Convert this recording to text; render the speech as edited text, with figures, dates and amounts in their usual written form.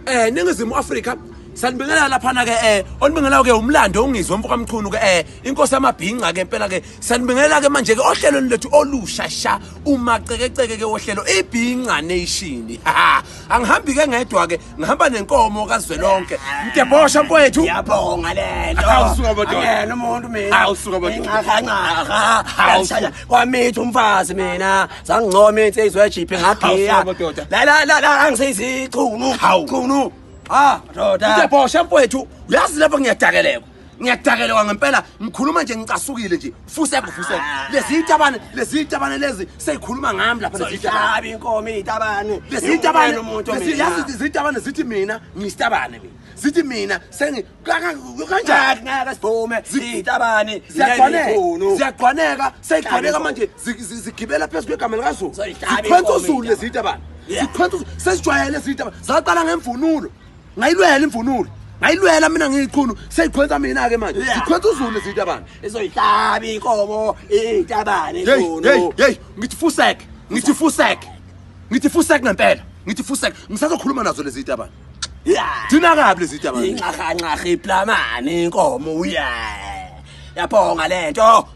Ningizimu Afrika sanibingelela laphana ke onibingelela ke umlando ungizwe mfo kaMchunu ke inkosi yamabhinca ke impela ke sanibingelela ke manje ke ohlelweni lethu olusha sha umacekeceke ke ohlelo iBhinca Nation. Angihambi ke ngedwa ke, ngihamba nenkomo kaZwelonke. Mdebosha mfowethu. Ngiyabonga lento. Hawu, suka madoda. Angena umuntu mina. Hawu, suka madoda. Inqaha. Hawu, suka. Kwamitha umfazi mina. Sangincoma insizwa ejiphi ngagiya. Hawu, suka madoda. La la la la angiseyizichunu. Hawu. Chunu. Ah, madoda. Mdebosha mfowethu, uyazi lapha ngiyadakeleka. Ngiyadakeleka ngempela, ngikhuluma nje ngicasukile nje. Fuseko fuseko. Lezi itabane lezi seyikhuluma ngami lapha lezi itabane. Soyihlaba inkomo itabane. Lezi itabane umuntu lezi mina. yazi izitabane zithi mina ngiyisitabane mina. Zithi mina sengi kanjani? Ngeke sivume itabane. Ziyagcwaneka, Ichunu. ziyagcwaneka, seyigcwaneka Hlaba manje zigibela phezu kwegama likaZulu. Soyihlaba Zikhwenza inkomo uZulu itabane. lezi itabane. Yeah. Zikhwenza uZulu, sesijwayele lezi itabane. Zaqala ngemvunulo. Ngayilwela imvunulo. Ngayilwela mina ngiyichunu, seyikhwenza mina ke manje. Yeah. Zikhwenza uZulu lezi itabane. Izoyihlaba inkomo itabane Hey, hey, ichunu. hey, ngithi fusek, ngithi fusek. Ngithi fusek ngempela. Ngithi fusek, ngisazokhuluma nazo lezi itabane. Yeah. Thina kabi lezi itabane. Inxahanxaha iplamane inkomo uya. Yabonga lento.